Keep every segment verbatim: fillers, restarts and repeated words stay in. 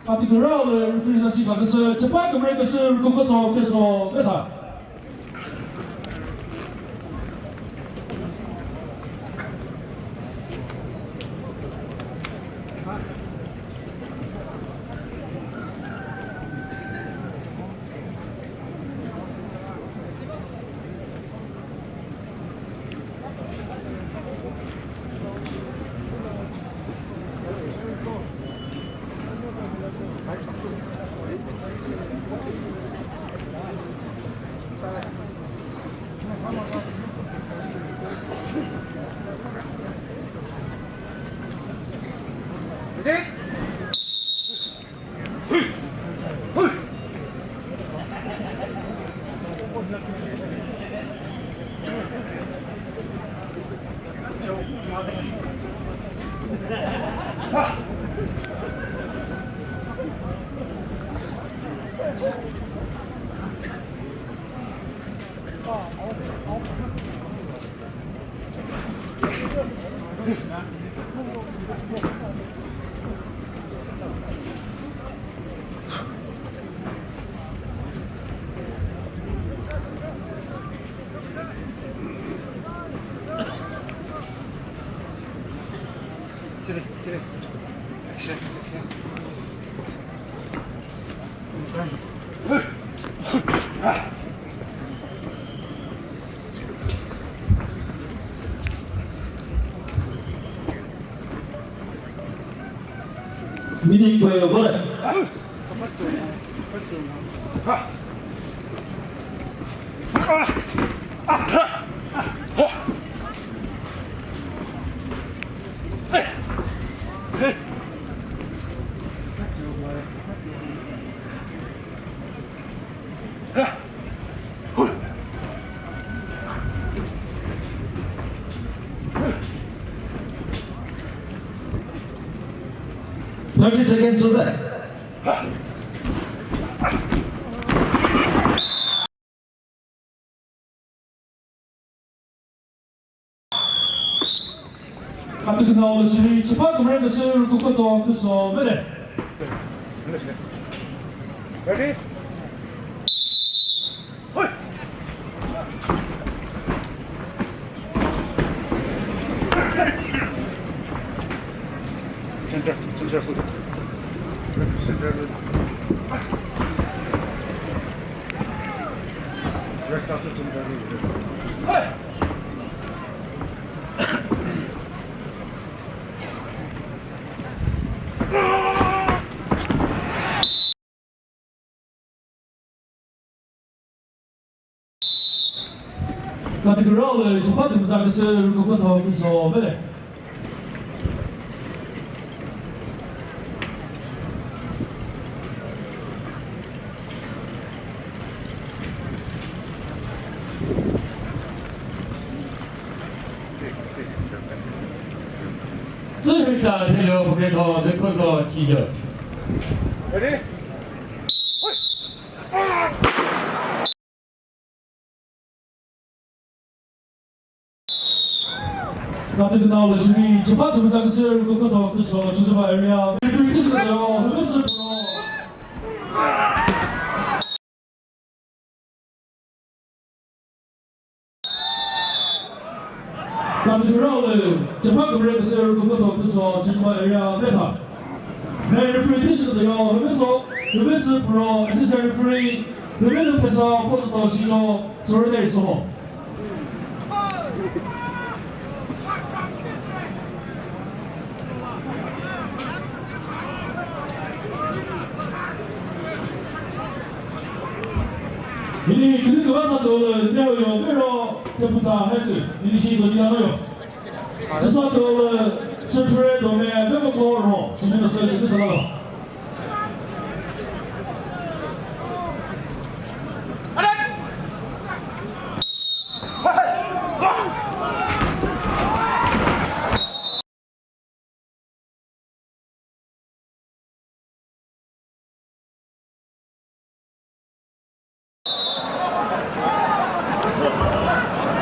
Katiküra le referee sasi kaküsü, chepa kümre küsü, rükükütho küso, kütha. Minute pü vore. Thirty seconds to that. Katiküna ulü shiri, chepa kümre küsü, rükükütho küso, vele. Ready? Hoi! Center, center, good. Center, good. Left half center, good. Hey! Katiküra ulü chepa tümüza küsü rükükütho küso vele. Tsü hita thelo phuketo de kozo chijo. Ready? Katiküna ulü shiri, chepa tümüza küsü rükükütho küso, Chozuba area. Referee küsü kütho, hübüsü pro. Katiküra ulü, chepa kümre küsü rükükütho küso, Chozuba area, betha. Referee küsü kütho, hübüsü, hübüsü pro, assistant referee, hübüsü pesa, post to shijo, sorry, soho. Hili künü kübasa tolu, ne oyo. Puta hesi, initiate to dina noyo. Sisa to le, Sipre to me, bebo ko ro, simi na se, ni sala lo.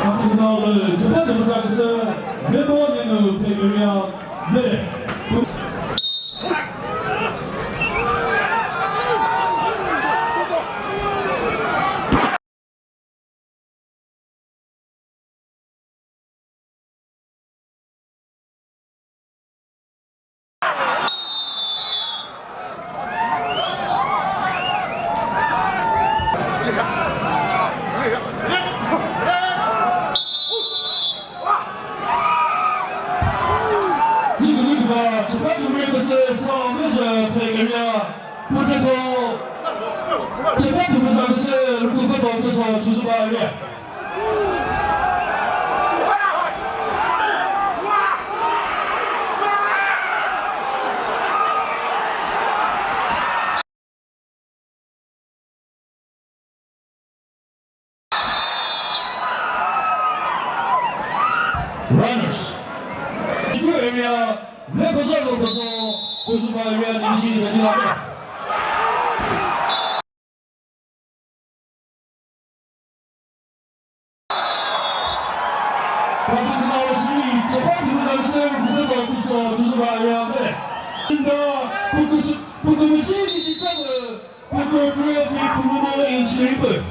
Kapitao lü Japan de müzaküsü Vebo Nenu Peguria Vele. Zikuni kuba, Japan Democracy South Asia Flag Area, Phuthethou, Japan Democracy Rüküküto Küso Chozuba Area. Runners. Chiku area, Vekosa Lokoso, Chozuba area, Nishi, Daniela. Pati kuna uchi, Japan Democracy Rüküküto Küso Chozuba area. Inda, Pukusi-, Pukumushi, Nishikawa. Puku kürüti pumumo inch küripü.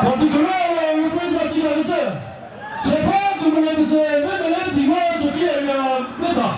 Particular reference asina kese. Chepa kumule kese, memele tiwa chochi area meta.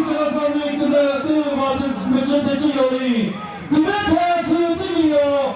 Chakhesangmi künü tü va tü mechü te chü yoli. Künü thasü tümi yo.